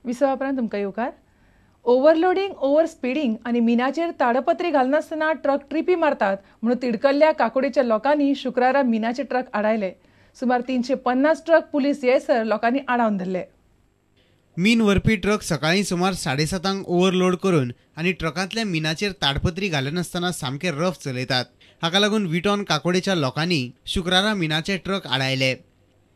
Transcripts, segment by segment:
विसवा उपरांत तुमकां येवकार. ओव्हरलोडींग, ओव्हर स्पिडींग आनी मिनाचेर ताडपत्री घालनासतना ट्रक ट्रिपी मारतात म्हणून तिडकल्ल्या काकोडेच्या लोकांनी शुक्रारा मिनाचे ट्रक आडायले. सुमार 350 ट्रक पुलीस येसर लोकांनी आडावन धरले. मीन व्हरपी ट्रक सकाळीं सुमार 7:30 ओव्हरलोड करून आनी ट्रकांतल्या मिनाचेर ताडपत्री घालनासतना सामके रफ चलयतात. हाका लागून विटॉन काकोडेच्या लोकांनी शुक्रारा मिनाचे ट्रक आडायले.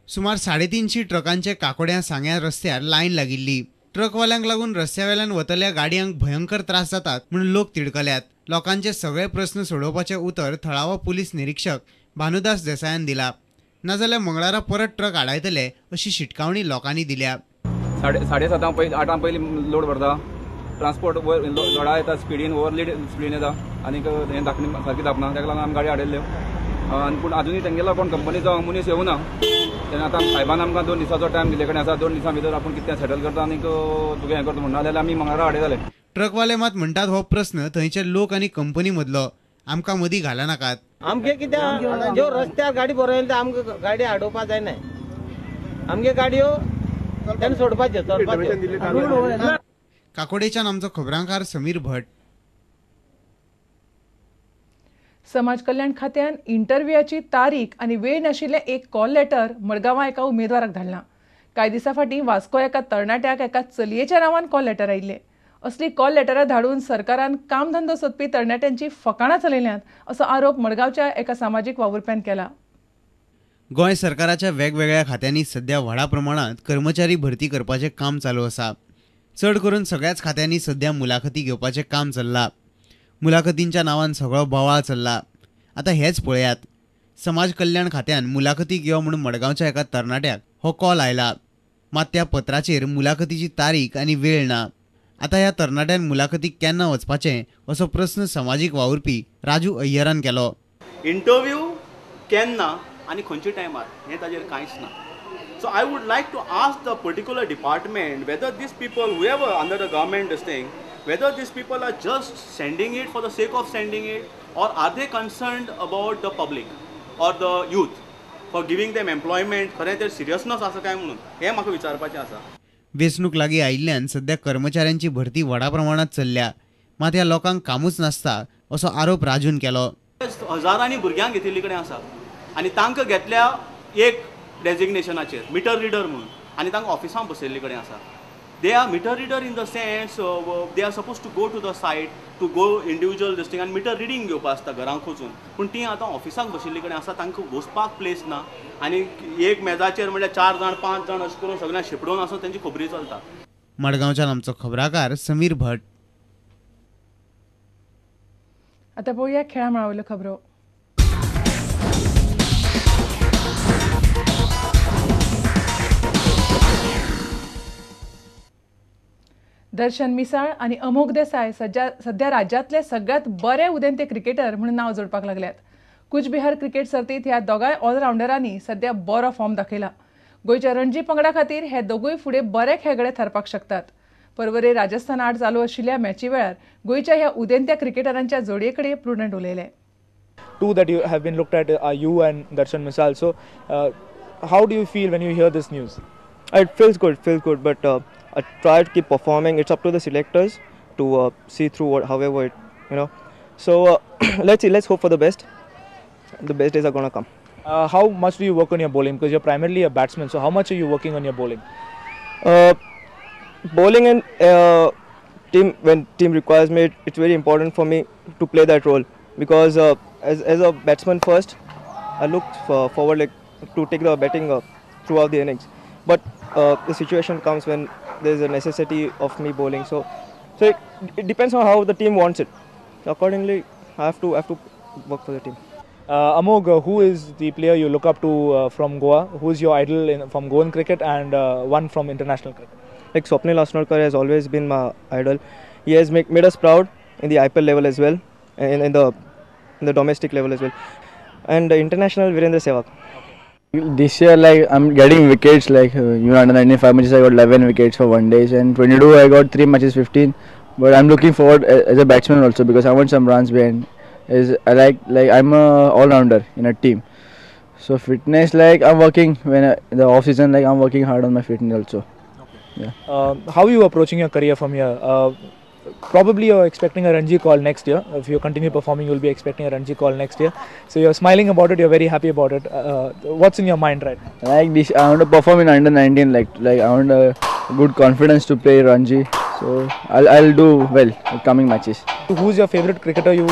सुमार 350 ट्रकांचे काकोड्या सांग्या रस्त्यार लायन लागिल्ली. ट्रकवाल्यांक लागून रस्त्यावेल्यान वतल्या गाडयांक भयंकर त्रास जातात म्हणून लोक तिडकल्यात. लोकांचे सगळे प्रस्न सोडोवपाचें उतर थळावो पुलीस निरीक्षक भानुदास देसायान दिला. नाजाल्यार मंगळारा परत ट्रक आडायतले अशी शिटकावणी लोकांनी दिल्या. 7:30 पयलीं 8 पयलीं लोड भरता, ट्रान्सपोर्ट वयर लोडा येता, स्पिडीन ओवरलीड स्पिडीन येता आनी हें धाकणी सारकी धापना, ताका लागून आमी गाडी आडयल्ल्यो. आनी पूण आजुनूय तेंगेलो कोण कंपनीचो मनीस येवना. तेन्ना आतां सायबान आमकां 2 दिसाचो टायम दिल्ले कडेन आसा. 2 दिसां भितर आपूण कितें सेटल करता आनी तुगें हें करता म्हणून, नाजाल्यार आमी मंगळारा आडयतले. ट्रकवाले मात म्हणटात हो प्रस्न थंयचे लोक आनी कंपनी मदलो, आमकां मदीं घालनाकात. आमगे कितें ज्यो रस्त्यार गाडी बरोवन आमकां गाडी आडोवपा जायना, आमगे गाडयो तेन्ना सोडपाच्यो चलपाच्यो. काकोडेच्यान आमचो खबरांकार समीर भट. समाज कल्याण खात्यान इंटरव्यूची तारीख आनी वेळ नाशिल्लें एक कॉल लेटर मडगांवां एका उमेदवाराक धाडलां. कांय दिसां फाटीं वास्को एका तरणाट्याक एका चलयेच्या नांवान कॉल लेटर आयिल्लें. असली कॉल लेटरां धाडून सरकारान कामधंदो सोदपी तरणाट्यांची फकाणां चलयल्यांत असो आरोप मडगांवच्या एका सामाजीक वावुरप्यान केला. गोंय सरकाराच्या वेगवेगळ्या खात्यांनी सध्या व्हडा प्रमाणांत कर्मचारी भरती करपाचें काम चालू आसा. चड करून सगळ्याच खात्यांनी सध्या मुलाखती घेवपाचें काम चल्लां. मुलाखतींच्या नांवान सगळो बोवाळ चल्ला. आतां हेच पळयात, समाज कल्याण खात्यान मुलाखती घेवप म्हणून मडगांवच्या एका तरणाट्याक हो कॉल आयला. मात त्या पत्राचेर मुलाखतीची तारीख आनी वेळ ना. आतां ह्या तरणाट्यान मुलाखतीक केन्ना वचपाचें असो प्रस्न समाजीक वावुरपी राजू अय्यरान केलो. इंटरव्यू केन्ना आनी खंयच्या टायमार हें ताजेर कांयच ना. So I would like to ask the particular department whether these people, whoever under the government this thing, whether these people are just sending it for the sake of sending it, or are they concerned about the public or the youth for giving them employment. खरें तर seriousness आसा काय म्हणून हें म्हाका विचारपाचें आसा. वेंचणूक लागीं आयिल्ल्यान सध्या कर्मचाऱ्यांची भरती व्हडा प्रमाणांत चल्ल्या, मात ह्या लोकांक कामूच नासता असो आरोप राजून केलो. हजारांनी भुरग्यांक घेतिल्ले कडेन आसा आनी तांकां घेतल्या एक डेजिग्नेशनाचेर मिटर रिडर म्हणून आनी तांकां ऑफिसांत बसयल्ले कडेन आसा. They are meter reader in the sense they are supposed to go to the site to go individual this thing आनी मिटर रिडींग घेवपा आसता घरांक वचून, पूण तीं आतां ऑफिसांक बशिल्ले कडेन आसा, तांकां बसपाक प्लेस ना आनी एक मेजाचेर म्हणल्यार 4 जाण 5 जाण अशें करून सगळ्यांक शिपडून आसून तेंची खबरी चलता. मडगांवच्यान आमचो खबराकार समीर भट. आतां पळोवया खेळा मळा वयल्यो खबरो. दर्शन मिसाळ आनी अमोघ देसाय सध्या राज्यांतले सगळ्यात बरे उदेंते क्रिकेटर म्हणून नांव जोडपाक लागल्यात. कुचबिहार क्रिकेट सर्तींत ह्या दोगांय ऑलरावंडरांनी सध्या बरो फॉर्म दाखयला. गोंयच्या रणजी पंगडा खातीर हे दोगूय फुडें बरे खेळगडे थारपाक शकतात. परवरे राजस्थान आड चालू आशिल्ल्या मॅची वेळार गोंयच्या ह्या उदेंत्या क्रिकेटरांच्या जोडये कडेन प्रुडंट उलयले. Two that you have been looked at are you and Darshan Misal. So how do you feel when you hear this news? It feels good, but I try to keep performing. It's up to the selectors to see through what, however it, you know. So let's see, let's hope for the best. The best days are gonna come. How much do you work on your bowling? Because you're primarily a batsman, so how much are you working on your bowling? Bowling and team, when team requires me, it's very important for me to play that role, because as a batsman first, I look forward like to take the batting throughout the innings. But the situation comes when there is a necessity of me bowling. So it depends on how the team wants it. Accordingly, I have to work for the team. Amogh, who is the player you look up to from Goa? Who is your idol from Goan cricket and one from international cricket? Like Swapnil Asnodkar has always been my idol. He has made us proud in the IPL level as well, and in the domestic level as well, and international Virendra Sehwag. This year, like, I'm getting wickets, like under 95 matches I got 11 wickets for 1 day, and 22 I got 3 matches 15. But I'm looking forward as a batsman also, because I want some runs behind. Is I like I'm a all-rounder in a team. So fitness, like I'm working when in the off season, like I'm working hard on my fitness also. Okay. Yeah. How are you approaching your career from here? Probably you're expecting a Ranji call next year. If you continue performing, you'll be expecting a Ranji call next year. So you're smiling about it, you're very happy about it. What's in your mind right now? Like this, I want to perform in under 19. Like I want a good confidence to play Ranji. So I'll do well in coming matches. Who's your favorite cricketer you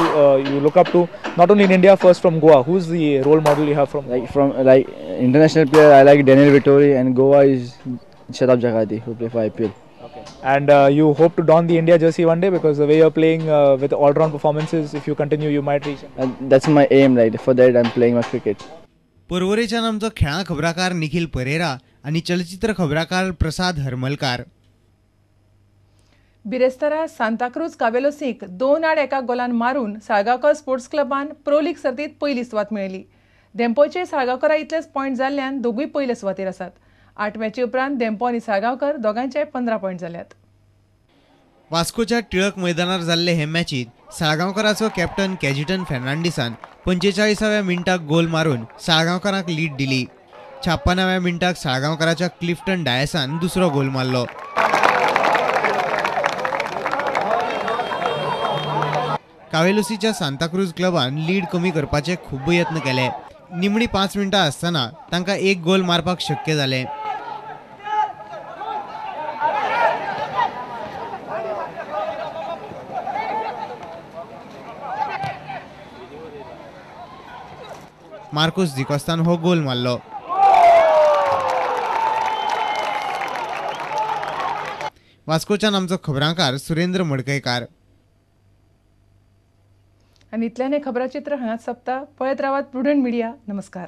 look up to? Not only in India, first from Goa. Who's the role model you have from? Like international player, I like Daniel Vettori, and Goa is Shadab Jakati, who play for IPL. Okay. And you hope to don the India jersey one day, because the way you're playing with all-round performances, if you continue, you might reach. That's my aim. Like for that, I'm playing my cricket. पर्वरेच्यान आमचो खेळां खबराकार निखिल परेरा आनी चलचित्र खबराकार प्रसाद हरमलकार. बिरेस्तारा सांताक्रूज कावेलोसीक 2-1 गोलान मारून Salgaonkar sports क्लबान pro league सर्तीत पयली सुवात मेळयली. धेंपोचे साळगांवकरा इतलेच पॉयंट जाल्ल्यान दोगूय पयले सुवातेर आसात. 8 मॅची उपरांत धेंपो आनी साळगांवकर दोगांचे 15 पॉयंट जाल्यात. वास्कोच्या टिळक मैदानार जाल्ले हे मॅचीत साळगांवकराचो कॅप्टन कॅजिटन फेर्नांडीसान 45व्या मिनटाक गोल मारून साळगांवकराक लीड दिली. 56व्या मिनटाक साळगांवकराच्या क्लिफ्टन डायसान दुसरो गोल मारलो. कावेलुसीच्या सांताक्रूज क्लबान लीड कमी करपाचे खूब यत्न केले. निमणी 5 मिनटां आसतना तांकां एक गोल मारपाक शक्य जालें. मार्कोस डिकोस्तान हो गोल मारलो. वास्कोच्यान आमचो खबरांकार सुरेंद्र मडकयकार. आनी इतल्यान हें खबराचित्र हांगाच सोंपता. पळयत रावात प्रुडंट मिडिया. नमस्कार.